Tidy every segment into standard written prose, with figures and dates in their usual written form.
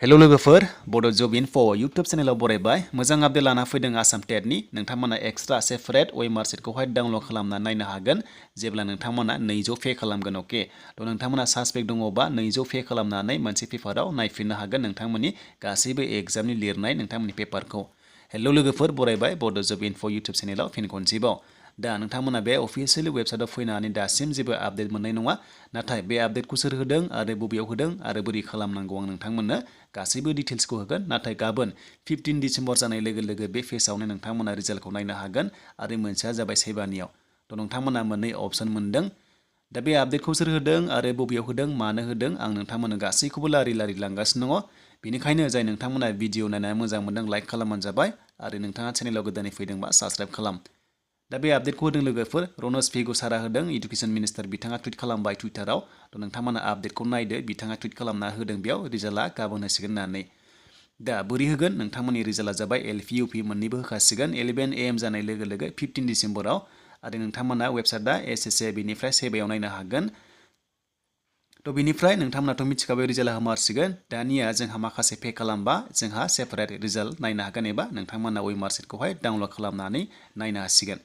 hello लोगोफोर बड' जब info YouTube चेनेलाव बरायबाय मोजां आपडेट लाना फैदों आसाम टेटनि नोंथांमोना एक्सट्रा सेपारेट वेमार सिटखौहाय डाउनलड खालामना नायनो हागोन जेब्ला नोंथांमोना 200 पे खालामगोन अके थ' नोंथांमोना सासपेक्ट दङबा 200 पे खालामनानै मोनसे पेपाराव नायफिननो हागोन नोंथांमोननि गासैबो एग्जामनि लिरनाय नोंथांमोननि पेपारखौ हेलो लोगोफोर बरायबाय बड' जब इनफो यूट्यूब चेनेलाव फिन खनसेबाव दा नोंथांमोना बे अफिसियेल वेबसाइटआव फैनानै दासिम जेबो आपडेट मोननाय नङा नाथाय बे आपडेटखौ सोर होदों आरो बबेयाव होदों आरो बोरै खालामनांगौ आं नोंथांमोननो गासैबो डिटेल्सखौ होगोन नाथाय गाबोन 15 डिसेम्बर जानाय लोगो लोगो बे पेजआवनो नोंथांमोना रिजाल्टखौ नायनो हागोन आरो मोनसेया जाबाय सेबानियाव थ' नोंथांमोना मोननै अपसन मोनदों दा बे आपडेटखौ सोर होदों आरो बबेयाव होदों मानो होदों आं नोंथांमोननो गासैखौबो लारि लारि लांगासिनो दङ बेनिखायनो जाय नोंथांमोना भिडिअ नायनानै मोजां मोनदों लाइक खालामबानो जाबाय आरो नोंथाङा चेनेलाव गोदानै फैदोंबा साबस्क्राइब खालाम दा बे आपडेटखौ होदों लोगोफोर रनज पेगु सारा होदों इडुकेसन मिनिस्टार बिथाङा टुइट खालामबाय टुइटाराव थ' नोंथांमोना आपडेटखौ नायदो बिथाङा टुइट खालामना होदों बेयाव रिजाल्टआ गाबोन होसिगोन होननानै दा बोरै होगोन नोंथांमोननि रिजाल्टआ जाबाय एलपि इउपि मोननैबो होखासिगोन 11 AM जानाय लोगो लोगो 15 डिसेम्बराव आरो नोंथांमोना वेबसाइटआ एसएसए बेनिफ्राय सेबायाव नायनो हागोन थ' बेनिफ्राय नोंथांमोनाथ' मिथिखाबाय रिजाल्टआ हामारसिगोन दानिया जोंहा माखासे पे खालामबा जोंहा सेपारेट रिजाल्ट नायनो हागोन एबा नोंथांमोना वेमार सिटखौहाय डाउनलड खालामनानै नायनो हासिगोन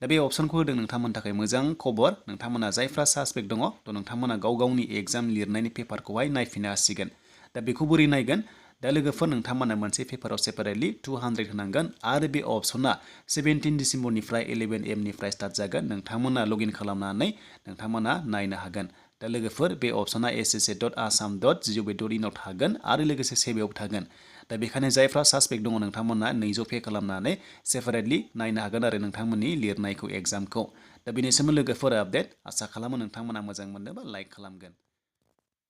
दा बे अपसनखौ होदों नोंथांमोननि थाखाय मोजां खबर नोंथांमोना जायफ्रा सासपेक्ट दङ थ' नोंथांमोना गाव गावनि एग्जाम लिरनायनि पेपारखौहाय नायफिननो हासिगोन दा बेखौ बोरै नायगोन दा लोगोफोर नोंथांमोना मोनसे पेपाराव सेपारेटलि 200 होनांगोन आरो बे अपसना 17 डिसेम्बरनिफ्राय 11 AM निफ्राय स्टार्ट जागोन नोंथांमोना लगइन खालामनानै नोंथांमोना नायनो हागोन दा लोगोफोर बे अपसना ssa.assam.gov.in आव थागोन आरो लोगोसे सेबायाव थागोन दा बेखायनो जायफ्रा सासपेक्ट दङ नोंथांमोना 200 पे खालामनानै सेपारेटलि नायनो हागोन आरो नोंथांमोननि लिरनायखौ एग्जामखौ दा बेनि सोमोन्दै लोगोफोर आपडेट आसा खालामो नोंथांमोना मोजां मोनदोंबा लाइक खालामगोन